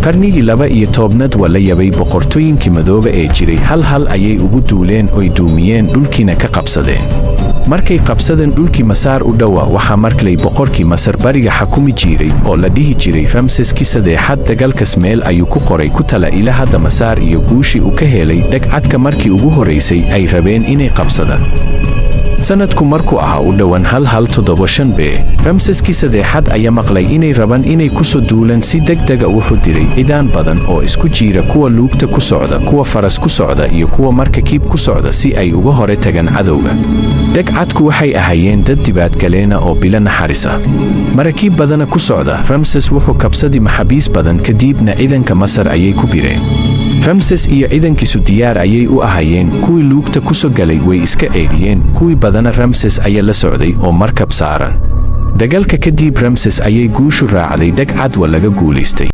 Qarnigii 12aad waa la yabay boqortooyinkii madooba ee jiray. Hal hal ayay ugu duuleen oy duumiyeen, dhulkiina ka qabsadeen. Markay qabsadeen dhulkii Masaar u dhowa, waxaa marklay boqorkii Masar bariga xakumi jiray oo la dhihi jiray Ramseski sadeexaad. Dagaalkas meel ayuu ku qoray ku tala ila hadda Masaar iyo guushii uu ka helay Dhagcadka markii ugu horaysay ay rabeen inay qabsadaan. Sanadku markuu ahaa u dhowan 1175 B, Ramseskii sadeexaad ayaa maqlay inay rabaan inay ku soo duulaan. Si degdega wuxuu diray ciidan badan oo isku jiira kuwa luugta ku socda, kuwa faras ku socda iyo kuwa markakiib ku socda, si ay uga hore tagaan cadowga. Dhagcadku waxay ahaayeen dad dibaadgaleena oo bilo naxarisa marakiib badana ku socda. Ramses wuxuu kabsadii maxaabiis badan, kadibna ciidanka Masar ayay ku bireen. Ramses iyo ciidankiisu diyaar ayay u ahayeen. Kuwii luugta ku soo galay way iska ceeliyeen, kuwii badana Ramses ayaa la socday oo markab saaran. Dagaalka kadib Ramses ayay guushu raacday. Dhagcad waa laga guulaystay.